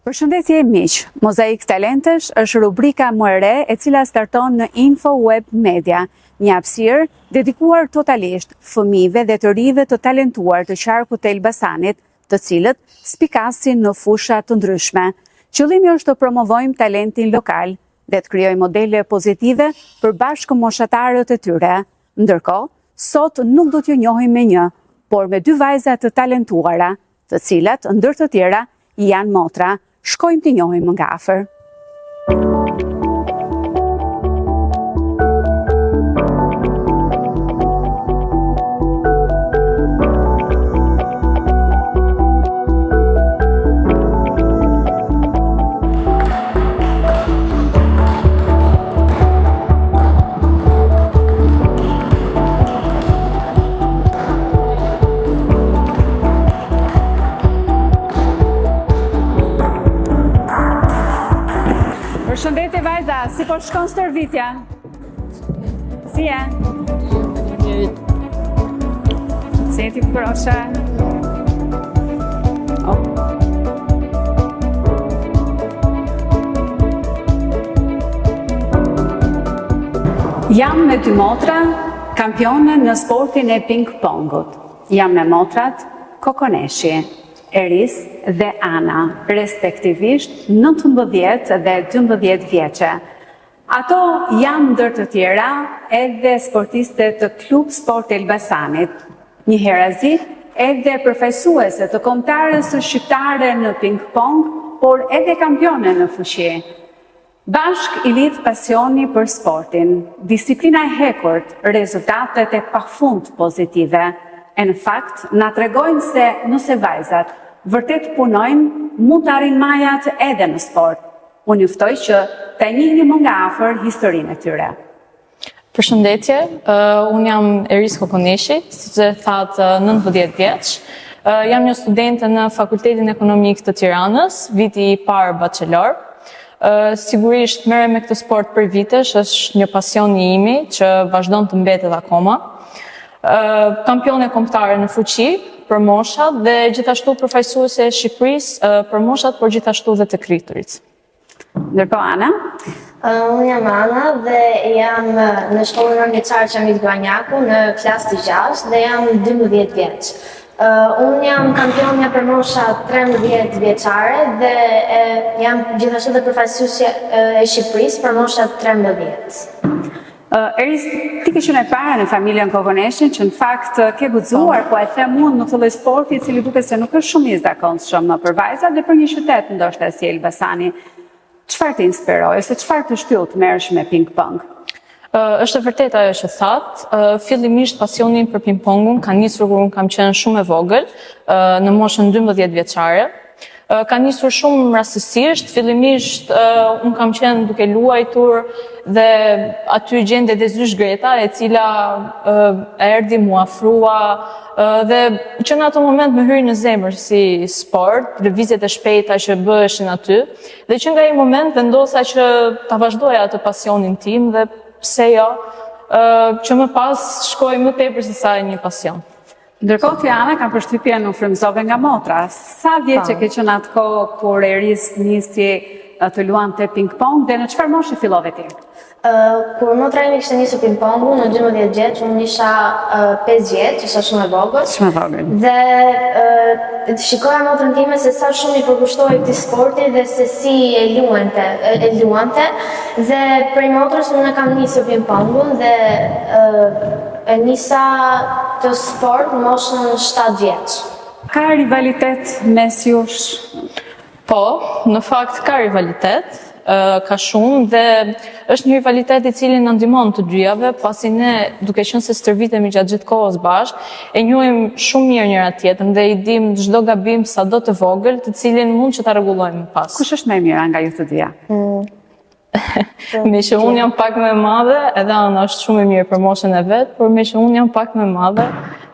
Përshëndetje miq, Mozaik Talentesh është rubrika më e re e cila starton në Info Web Media, një hapësirë dedikuar totalisht fëmijëve dhe të rinjve të talentuar të qarkut të Elbasanit, të cilët spikasin në fusha të ndryshme. Qëllimi është të promovojmë talentin lokal dhe të krijojmë modele pozitive për bashkëmoshatarët e tyre. Ndërkohë, sot nuk do t'ju njohim me një, por me dy vajza të talentuara, të cilat, ndër të tjera, janë motra. Shkojmë t'i njohim nga afër. Përshëndetje vajza, si po shkon stërvitja? Si je? Si je ti Brosha? Oh. Jam me dy motra, kampione në sportin e ping-pongut. Jam me motrat Kokoneshi, Eris dhe Ana, respektivisht 19 dhe 12 vjeçe. Ato janë ndër të tjera edhe sportiste të Klub Sport Elbasanit, njëherazi edhe përfaqësuese të kombëtares shqiptare në ping-pong, por edhe kampione në fuqi. Bashkë i lidh pasioni për sportin, disiplina e hekurt, rezultatet e pafund pozitive, e në fakt na tregojnë se nëse vajzat vërtet punojnë, mund të arrijnë majat edhe në sport. Unë ju ftoj që ta njihni më nga afër historinë e tyre. Përshëndetje, unë jam Eris Kokoneshi, siç e thatë 19 vjeç. Jam një studente në Fakultetin Ekonomik të Tiranës, viti i parë bachelor. Sigurisht merrem me këtë sport prej vitesh, është një pasion i imi që vazhdon të mbetet akoma. Kampione kombëtare në fuqi për moshat dhe gjithashtu përfaqësuese e Shqipërisë për moshat, por gjithashtu dhe të rriturit. Ndërkohë Ana? Unë jam Ana dhe jam në shkollën nëntëvjeçare Qamil Gojanjaku në klasë të 6 dhe jam 12 vjeç. Unë jam kampionja për mosha 13 vjeçare dhe jam gjithashtu dhe përfaqësuesja e Shqipërisë për mosha 13. Eris, ti ke qenë e para në familjen Kokoneshin që në fakt ke guxuar, po e them unë, në këtë lloj sporti i cili duket se nuk është shumë i zakonshëm për vajzat dhe për një qytet ndoshta si Elbasani. Çfarë të inspiroi ose çfarë të shtyu të merresh me ping pong? Është e vërtetë ajo që thatë. Fillimisht pasioni për ping pongun ka nisur kur unë kam qenë shumë e vogël, në moshën 12 vjeçare. Ka nisur shumë rastësisht, fillimisht unë kam qenë duke luajtur dhe aty gjendet dhe zysh Greta, e cila erdhi, m'u afrua dhe që në atë moment më hyri në zemër si sport, lëvizjet e shpejta që bëheshin aty dhe që nga ai moment vendosa që ta vazhdoja atë pasionin tim dhe pse jo, që më pas shkoi më tepër se sa një pasion. Ndërkohë ti Ana kam përshtypjen u frymëzove nga motra. Sa vjeçe ke qenë atë kohë kur Eris nisi të luante ping pong dhe në çfarë moshe fillove ti? Kur motra ime kishte nisur ping pongun në 12 vjeç, unë isha 5 vjeç, isha shumë e vogël. Shumë e vogël. Dhe shikoja motrën time se sa shumë i përkushtohej këtij sporti dhe se si e luante, e luante dhe prej motrës unë e kam nisur ping pongun dhe E nisa këtë sport në moshën 7 vjeç. Ka rivalitet mes jush? Po, në fakt ka rivalitet, ka shumë dhe është një rivalitet i cili na ndihmon të dyjave, pasi ne duke qenë se stërvitemi gjatë gjithë kohës bashkë, e njohim shumë mirë njëra tjetrën dhe i dim çdo gabim sado të vogël, të cilin mund që ta rregullojmë më pas. Kush është më e mira nga ju të dyja? Mm. Meqë unë jam pak më e madhe, edhe Ana është shumë e mirë për moshën e vet, por meqë unë jam pak më e madhe,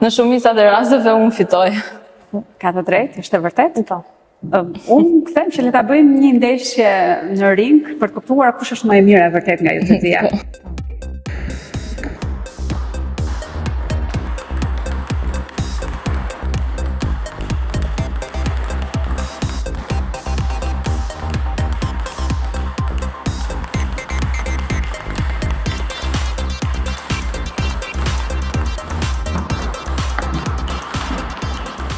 në shumicat e rasteve unë fitoj. Ka të drejtë, është e vërtetë? Po. Unë them që le ta bëjmë një ndeshje në ring për të kuptuar kush është më e mira e vërtetë nga ju të dyja.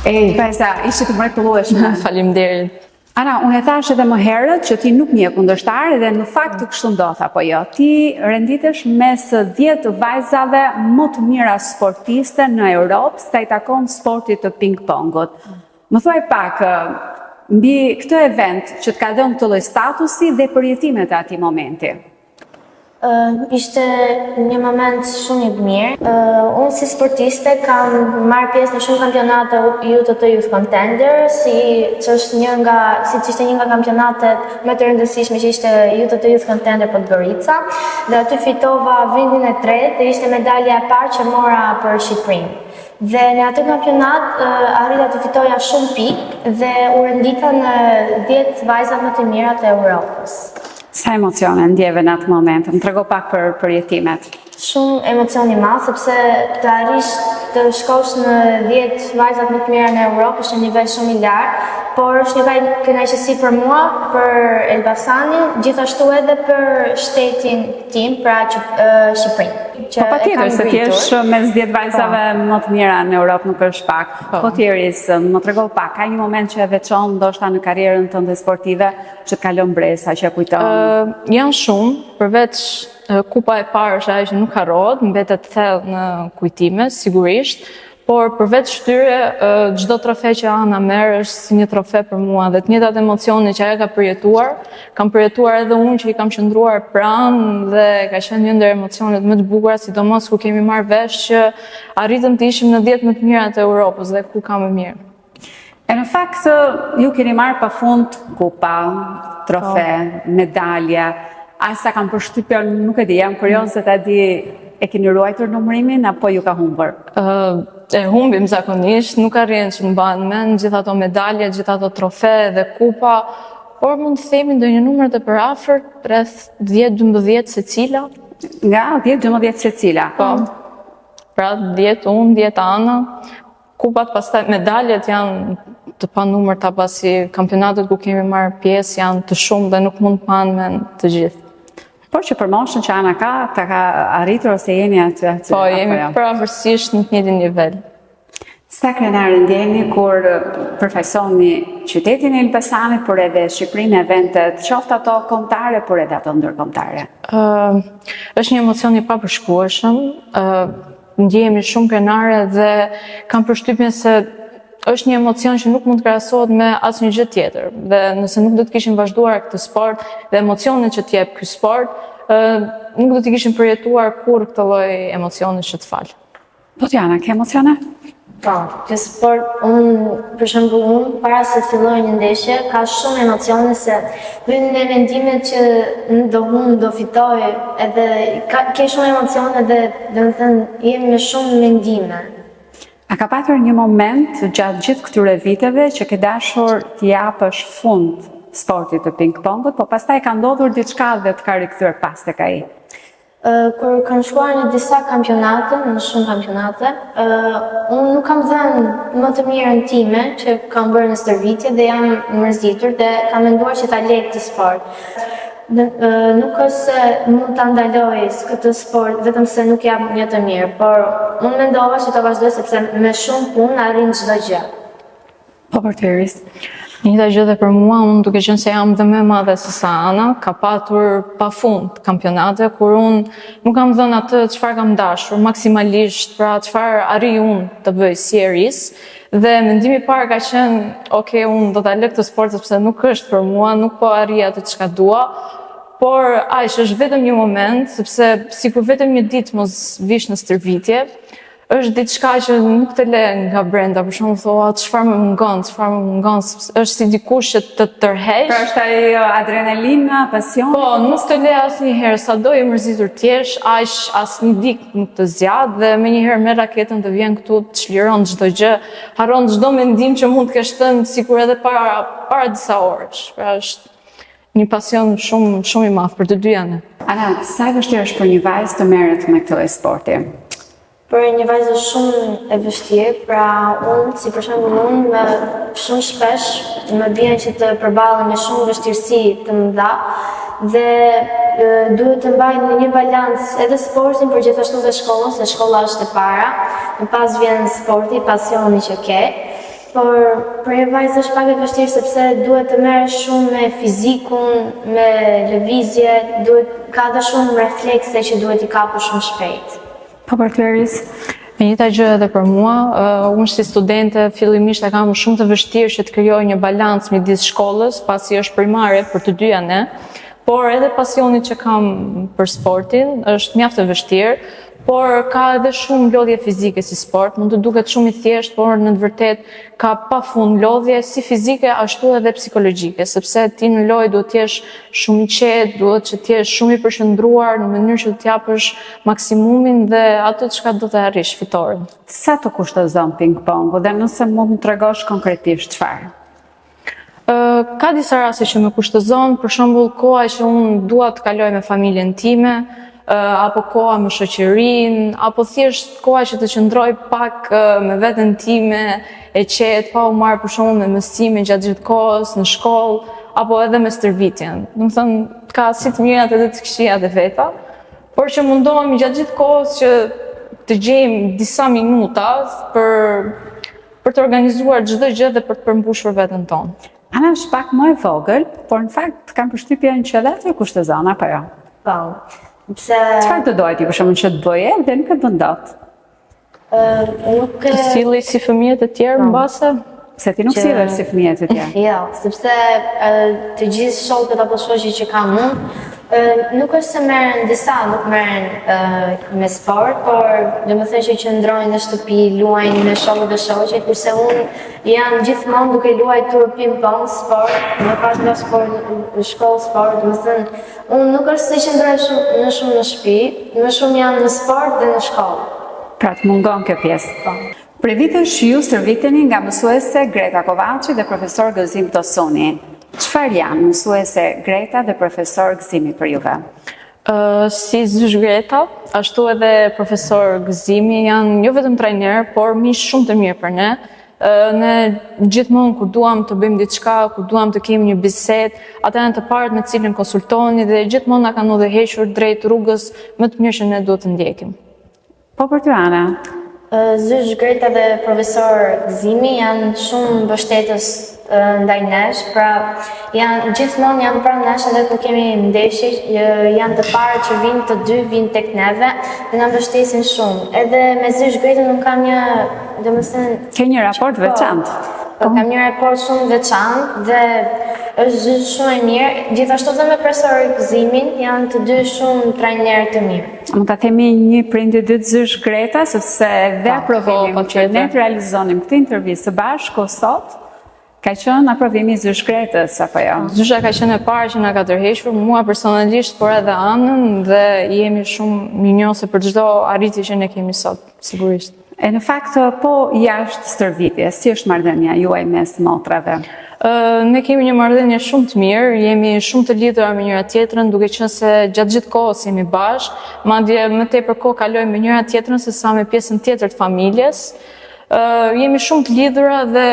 Ej, vajza, ishit të mrekullueshme. Faleminderit. Ana, unë e thashë edhe më herët që ti nuk njeh kundërshtar dhe në fakt kështu ndodh apo jo. Ti renditesh mes 10 vajzave më të mira sportiste në Europë sa i takon sportit të ping-pongut. Më thuaj pak mbi këtë event që të ka dhënë këtë lloj statusi dhe përjetimet e atij momenti. Ishte një moment shumë i mirë. Unë si sportiste kam marrë pjesë në shumë kampionate UTT Youth Contender, si që është një nga, siç ishte një nga kampionatet më të rëndësishme që ishte UTT Youth Contender Podgorica, dhe aty fitova vendin e tretë dhe ishte medalja e parë që mora për Shqipërinë. Dhe në atë kampionat arrita të fitoja shumë pikë dhe u rendita në 10 vajzat më të mira të Europës. Sa emocione ndjeve në atë moment? Më trego pak për përjetimet. Shumë emocion i madh, sepse të arrish të shkosh në 10 vajzat më të mira në Europë është një nivel shumë i lartë, por është një kënaqësi për mua, për Elbasanin, gjithashtu edhe për shtetin tim, pra që Shqipërinë. Që po patjetër, se të jesh mes 10 vajzave po. më të mira në Europë nuk është pak. Po, po ti Eris, më trego pak, ka një moment që e veçon ndoshta në karrierën tënde sportive, Që të ka lënë mbresa, që e kujton? Uh, janë shumë, përveç kupa e parë është ajo që nuk harrohet, mbetet thellë në kujtime, sigurisht, por përveç tyre, çdo trofe që Ana merr është si një trofe për mua dhe të njëjtat emocione që ajo ka përjetuar, kam përjetuar edhe unë që i kam qëndruar pranë dhe ka qenë një ndër emocionet më të bukura, sidomos kur kemi marrë vesh që arritëm të ishim në 10 më të mirat e Europës dhe ku ka më mirë. E në fakt, ju keni marrë pa fund kupa, trofe, po. medalje, aq sa kam përshtypjen, nuk e di, jam kurioze ta di, e keni ruajtur numërimin, apo ju ka humbur? Uh, e humbim zakonisht, nuk arrijnë që të mbahen mend, gjithë ato medalje, gjithë ato trofe dhe kupa, por mund të themi ndonjë numër të përafërt, rreth 10-12 secila. Nga 10-12 secila? Po, pra 10 unë, 10 Ana, Kupat pastaj medaljet janë të panumërta pasi kampionatet ku kemi marrë pjesë janë të shumë dhe nuk mund të mbahen mend të gjithë. Por që për moshën që Ana ka, ta ka arritur ose jeni aty aty. Po, jemi jo? përafërsisht në të njëjtin nivel. Sa krenare ndjeheni kur përfaqësoni qytetin e Elbasanit, por edhe Shqipërinë në eventet, qoftë ato kombëtare, por edhe ato ndërkombëtare? Ë, është një emocion i papërshkrueshëm, ë Ndjehemi shumë krenare dhe kam përshtypjen se është një emocion që nuk mund të krahasohet me asnjë gjë tjetër. Dhe nëse nuk do të kishim vazhduar këtë sport dhe emocionet që të jep ky sport, ë nuk do të kishim përjetuar kurrë këtë lloj emocioni që të fal. Po ti Ana, ke emocione? Po, ky sport, unë, për shembull unë, para se të filloj një ndeshje, ka shumë emocione se hyn në mendimet që do humb, do fitoj, edhe ka, ke shumë emocione dhe, domethënë, jemi me shumë mendime. A ka patur një moment gjatë gjithë këtyre viteve që ke dashur t'i japësh fund sportit të ping-pongut, po pastaj ka ndodhur diçka dhe të ka rikthyer pas tek ai? Kur kam shkuar në disa kampionate, në shumë kampionate, unë nuk kam dhënë më të mirën time që kam bërë në stërvitje dhe jam mërzitur dhe kam menduar që ta lë këtë sport. Nuk është se mund ta ndaloj këtë sport vetëm se nuk jap një të mirë, por unë mendova që ta vazhdoj sepse me shumë punë arrin çdo gjë. Po për ty Eris? E njëjta gjë dhe për mua, unë duke qenë se jam dhe më e madhe se sa Ana, ka patur pafund kampionate kur unë nuk kam dhënë atë çfarë kam dashur maksimalisht, pra çfarë arrij unë të bëj si Eris. Dhe mendimi i parë ka qenë, ok, unë do ta lë këtë sport sepse nuk është për mua, nuk po arrij atë çka dua. Por aq është vetëm një moment, sepse sikur vetëm një ditë mos vish në stërvitje, është diçka që nuk të le nga brenda, për shembull thua, çfarë më mungon, çfarë më mungon, është si dikush që të tërheq. Pra është ai adrenalina, pasioni. Po, nuk të le asnjëherë, sado i mërzitur të jesh, aq asnjë ditë nuk të zgjat dhe menjëherë merr raketën të vjen këtu, të çliron çdo gjë, harron çdo mendim që mund të kesh thënë sikur edhe para para disa orësh. Pra është një pasion shumë shumë i madh për të dyja ne. Ana, sa e vështirë është për një vajzë të merret me këtë lloj sporti? Për një vajzë është shumë e vështirë, pra unë, si për shembull unë, me shumë shpesh më bjen që të përballem me shumë vështirësi të mëdha dhe duhet të mbaj në një balancë edhe sportin, por gjithashtu dhe shkollën, se shkolla është e para, më pas vjen sporti, pasioni që ke. Por për një vajzë është pak e vështirë sepse duhet të merresh shumë me fizikun, me lëvizje, duhet ka dhe shumë reflekse që duhet t'i kapësh shumë shpejt. Po për ty Eris? E njëjta gjë edhe për mua, unë si studente fillimisht e kam shumë të vështirë që të krijoj një balancë midis shkollës, pasi është primare për të dyja ne, por edhe pasionit që kam për sportin është mjaft e vështirë, por ka edhe shumë lodhje fizike si sport, mund të duket shumë i thjeshtë, por në të vërtetë ka pafund lodhje si fizike ashtu edhe psikologjike, sepse ti në lojë duhet të jesh shumë i qetë, duhet që të jesh shumë i përqendruar në mënyrë që të japësh maksimumin dhe atë çka do të arrish fitoren. Sa të kushtëzon ping-pongu dhe nëse mund të tregosh konkretisht çfarë? Ka disa raste që më kushtëzon, për shembull koha që unë dua të kaloj me familjen time, apo koha me shoqërinë, apo thjesht koha që të qëndroj pak me veten time e qetë, pa u marrë për shembull me mësime gjatë gjithë kohës në shkollë, apo edhe me stërvitjen. Domethënë, ka si të mirat edhe të këqijat e veta, por që mundohemi gjatë gjithë kohës që të gjejmë disa minuta për për të organizuar çdo gjë dhe për të përmbushur veten tonë. Ana është pak më e vogël, por në fakt kam përshtypjen që edhe atë e kushtëzon apo jo? Po. Pse Çfarë të doje ti për shembull që të bëje dhe nuk e bën dot? Ë, nuk e Të sillej si fëmijët e tjerë po. mbase? Pse ti nuk sillesh si fëmijët e tjerë? Jo, sepse të gjithë shokët apo shoqet që kam unë, nuk është se merren disa, nuk merren me sport, por domethënë që qëndrojnë në shtëpi, luajnë me shokët dhe shoqet, kurse unë jam gjithmonë duke luajtur ping-pong, sport, më pas nga sport, në shkollë sport, domethënë unë nuk është se qëndroj shumë në shumë në shtëpi, më shumë jam në sport dhe në shkollë. Pra të mungon kjo pjesë. Po. Prej vitesh ju stërviteni nga mësuese Greta Kovaçi dhe profesor Gëzim Tosuni. Çfarë janë mësuese Greta dhe profesor Gëzimi për juve? Si zysh Greta, ashtu edhe profesor Gëzimi janë jo vetëm trajnerë, por miq shumë të mirë për ne. Ne gjithmonë kur duam të bëjmë diçka, kur duam të kemi një bisedë, ata janë të parët me të cilën konsultohemi dhe gjithmonë na kanë udhëhequr drejt rrugës më të mirë që ne duhet të ndjekim. Po për ty Ana? Zysh Greta dhe profesor Gëzimi janë shumë mbështetës ndaj nesh, pra janë gjithmonë janë pranë nesh edhe kur kemi ndeshje, janë të parët që vijnë të dy vijnë tek neve dhe na mbështesin shumë. Edhe me Zysh Gretën unë kam një, domethënë, Ke një raport të veçantë. Po, kam një raport shumë të veçantë dhe është zysh shumë e mirë. Gjithashtu dhe me profesor Gëzimin janë të dy shumë trajnerë të mirë. Mund ta themi një prind i dytë zysh Greta, sepse dhe po, aprovimi po, që ne të realizonim këtë intervistë së bashku sot, ka qenë aprovimi i zysh Gretës, apo jo? Zysha ka qenë e para që na ka tërhequr, mua personalisht, por edhe Anën, dhe jemi shumë mirënjohëse për çdo arritje që ne kemi sot, sigurisht. E në fakt, po jashtë stërvitjes, si është marrëdhënia juaj mes motrave? Ne kemi një marrëdhënie shumë të mirë, jemi shumë të lidhura me njëra tjetrën, duke qenë se gjatë gjithë kohës jemi bashkë, madje më tepër kohë kalojmë me njëra tjetrën se sa me pjesën tjetër të familjes. Jemi shumë të lidhura dhe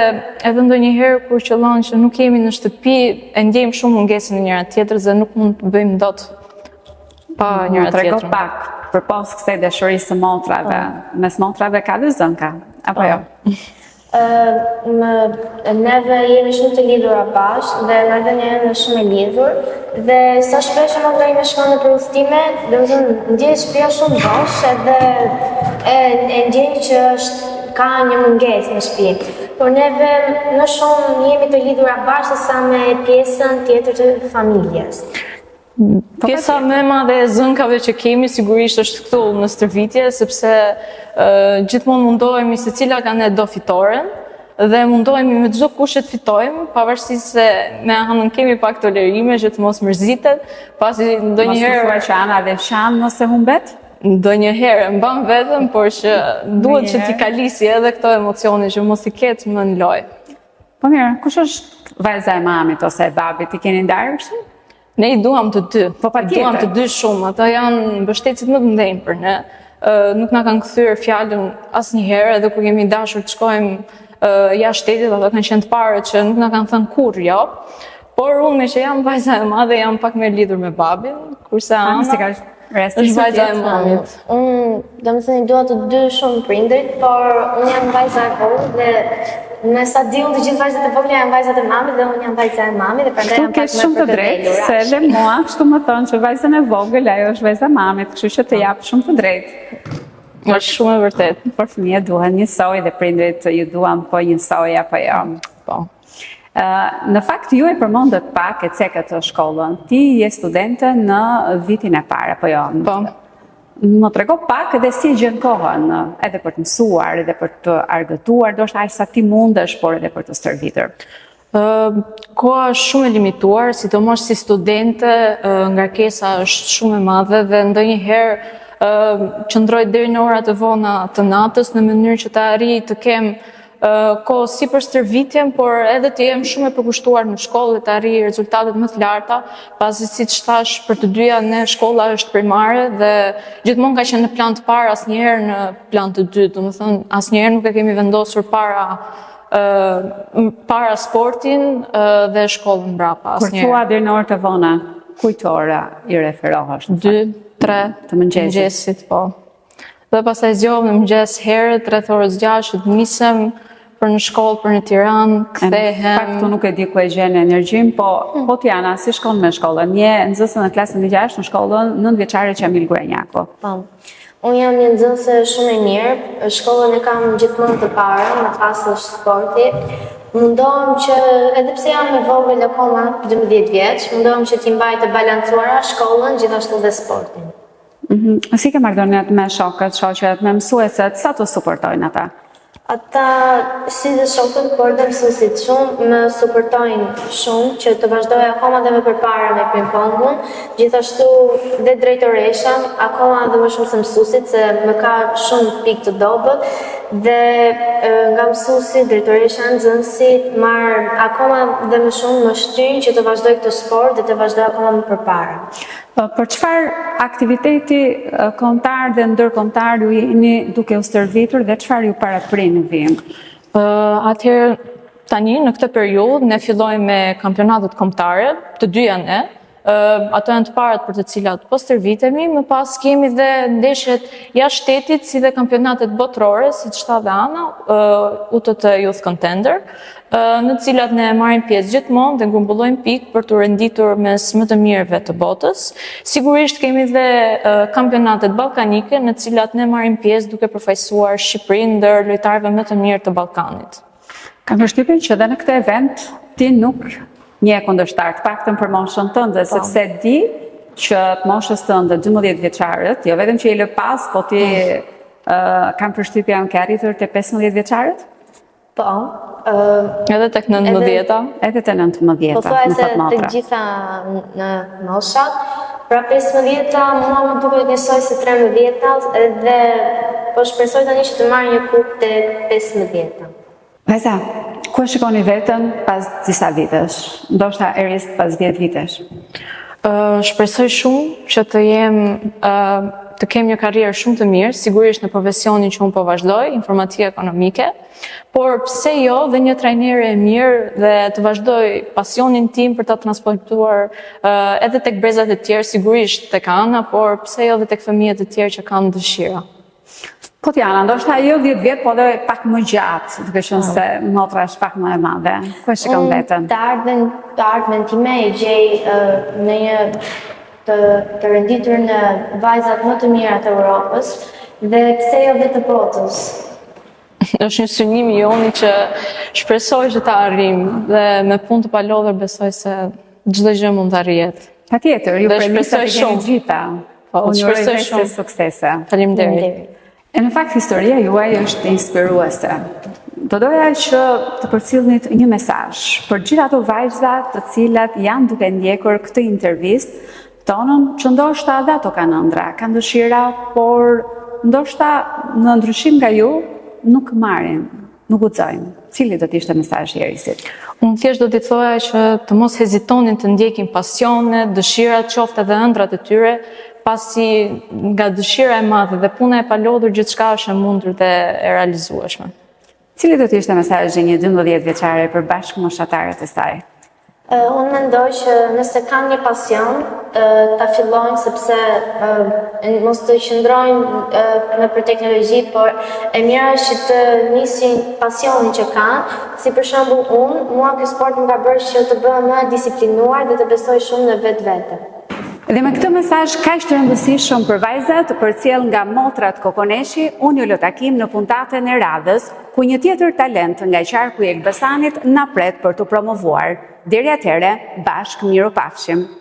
edhe ndonjëherë kur qëllon që nuk jemi në shtëpi, e ndjejmë shumë mungesën e njëra tjetrës dhe nuk mund të bëjmë dot pa njëra tjetrën. Trego pak, përpos kësaj dashurisë së motrave, po. mes motrave ka dhe zënka, apo jo? Po. Më, neve jemi shumë të lidhura bashkë dhe marrëdhënia jonë është shumë e lidhur dhe sa shpesh motra ime shkon nëpër udhëtime, domethënë ndjej shtëpia shumë bosh edhe e, e ndjej që është ka një mungesë në shtëpi. Por neve më shumë jemi të lidhura bashkë se sa me pjesën tjetër të familjes. Po, Pjesa më e madhe e zënkave që kemi sigurisht është këtu në stërvitje, sepse gjithmonë mundohemi secila nga ne do fitoren dhe mundohemi me çdo kusht që të fitojmë, pavarësisht se me Anën kemi pak tolerime që të mos mërzitet, pasi ndonjëherë Mos më thuaj që Ana dhe qan nëse humbet? Ndonjëherë e mban veten, por që duhet që t'i kalisi edhe këto emocione që mos i ketë më në lojë. Po mirë, kush është vajza e mamit ose e babit, i keni ndarë kështu? Ne i duam të dy. Po patjetër. I duam të dy shumë, ata janë mbështetësit më të mëdhenj për ne. Nuk na kanë kthyer fjalën asnjëherë, edhe kur kemi dashur të shkojmë jashtë shtetit, ata kanë qenë të parët që nuk na kanë thënë kurrë jo. Por unë meqë jam vajza e madhe, jam pak më e lidhur me babin, kurse Ana si ka është vajza e mamit. Unë, domethënë, i dua të dy shumë prindrit, por unë jam vajza e vogël dhe. Me sa di unë të gjithë vajzat e vogla janë vajzat e mamit dhe unë jam vajza e mamit dhe prandaj jam pak më shumë të drejtë, se edhe mua kështu më thonë që vajzën e vogël ajo është vajza e mamit, kështu që të po. jap shumë të drejtë. Është shumë e vërtetë. Por fëmijët duhen njësoj dhe prindërit ju duan po njësoj apo jo. Po. Në fakt ju e përmendët pak e cekët shkollën. Ti je studente në vitin e parë apo jo? Po. Më trego pak edhe si e gjen kohën, edhe për të mësuar, edhe për të argëtuar, ndoshta aq sa ti mundesh, por edhe për të stërvitur. Koha është shumë e limituar, sidomos si studente, ngarkesa është shumë e madhe dhe ndonjëherë qëndroj deri në ora të vona të natës në mënyrë që të arrij të kem kohë si për stërvitjen, por edhe të jem shumë e përkushtuar në shkollë dhe të arrij rezultatet më të larta, pasi siç thashë për të dyja ne shkolla është primare dhe gjithmonë ka qenë në plan të parë, asnjëherë në plan të dytë, domethënë asnjëherë nuk e kemi vendosur para para sportin dhe shkollën mbrapa asnjëherë. Kur thua deri në orë të vona, kujt ora i referohesh? 2, 3 të mëngjesit. Mëngjesit, po. Dhe pastaj zgjohem në mëngjes herët, rreth orës 6, të nisem për në shkollë, për në Tiranë, kthehem. Në fakt unë nuk e di ku e gjen energjinë, po hmm. po ti Ana, si shkon me shkollën? Je nxënëse në klasën e 6 në shkollën nëntëvjeçare Qamil Guranjaku. Po. Unë jam një nxënëse shumë e mirë, shkollën e kam gjithmonë të parën, më pas është sporti. Mundohem që edhe pse jam e vogël akoma, 12 vjeç, mundohem që t'i mbaj të balancuara shkollën gjithashtu dhe sportin. Mhm. Si ke marrëdhëniet me shokët, shoqet, me mësueset, sa të suportojnë ata? Ata, si dhe shokët, por dhe mësuesit shumë, më suportojnë shumë që të vazhdoj akoma dhe më përpara me ping-pongun, gjithashtu dhe drejtoresha, akoma dhe më shumë se mësuesit, se më ka shumë pikë të dobët, dhe nga mësuesit, drejtoresha, nxënësit, marr akoma dhe më shumë më shtyjnë që të vazhdoj këtë sport dhe të vazhdoj akoma më përpara. Për çfarë aktiviteti kombëtar dhe ndërkombëtar ju jeni duke u stërvitur dhe çfarë ju paraprin në vijim? Atëherë tani në këtë periudhë ne fillojmë me kampionatet kombëtare, të dyja ne. Ato janë të parat për të cilat po stërvitemi, më pas kemi dhe ndeshjet jashtë shtetit si dhe kampionatet botërore, siç tha dhe Ana, UTT Youth Contender. në të cilat ne marrim pjesë gjithmonë dhe grumbullojmë pikë për t'u renditur mes më të mirëve të botës. Sigurisht kemi dhe kampionatet ballkanike në të cilat ne marrim pjesë duke përfaqësuar Shqipërinë ndër lojtarëve më të mirë të Ballkanit. Kam përshtypjen që dhe në këtë event ti nuk njeh kundërshtar, të paktën për moshën tënde, po. sepse di që të moshës tënde 12 vjeçarët, jo vetëm që i lë pas, po ti uh, kam përshtypjen ke arritur te 15 vjeçarët? Po. Edhe tek 19-ta. Edhe te 19-ta. Pothuajse të gjitha në moshat. Pra 15-ta mua më duket njësoj si 13-ta edhe po shpresoj tani që të marr një kupë te 15-ta. Vajza, ku e shikoni veten pas disa vitesh? Ndoshta Eris pas 10 vitesh. Shpresoj shumë që të jem të kem një karrierë shumë të mirë, sigurisht në profesionin që unë po vazhdoj, informatikë ekonomike, por pse jo dhe një trajnere e mirë dhe të vazhdoj pasionin tim për ta transportuar edhe tek brezat e tjerë, sigurisht tek Ana, por pse jo dhe tek fëmijët e tjerë që kanë dëshira. Po ti Ana, ndoshta jo 10 vjet, po edhe pak më gjatë, duke qenë se motra është pak më e madhe. Ku e shikon veten? Të ardhmen, të ardhmen time e gjej në një të, të renditur në vajzat më të mira të Europës dhe pse jo dhe të botës. Është një synim i joni që shpresoj që ta arrijmë dhe me punë të palodhur besoj se çdo gjë mund të arrihet. Patjetër, ju premisat i keni gjitha. Po, unë shpresoj shumë suksese. Faleminderit. E në fakt historia juaj është inspiruese. Do doja që të përcillnit një mesazh për gjithë ato vajza të cilat janë duke ndjekur këtë intervistë tonën, që ndoshta edhe ato kanë ëndrra, kanë dëshira, por ndoshta në ndryshim nga ju nuk marrin, nuk guxojnë. Cili do të ishte mesazhi i Erisit? Unë thjesht do t'i thoja që të mos hezitonin të ndjekin pasionet, dëshirat, qoftë edhe ëndrrat e tyre, pasi nga dëshira e madhe dhe puna e palodhur gjithçka është e mundur dhe e realizueshme. Cili do të ishte mesazhi i një 12 vjeçare për bashkëmoshatarët e saj? Unë mendoj që nëse kanë një pasion, ta fillojnë sepse mos të qëndrojnë nëpër teknologji, por e mira është që të nisin pasionin që kanë, si për shembull unë, mua ky sport më ka bërë që të bëhem më e disiplinuar dhe të besoj shumë në vetvete. Dhe me këtë mesazh kaq të rëndësishëm për vajzat, përcjellë nga motrat Kokoneshi, unë ju lë takim në puntatën e radhës, ku një tjetër talent nga qarku i Elbasanit na pret për t'u promovuar. Deri atëherë, bashkë mirupafshim!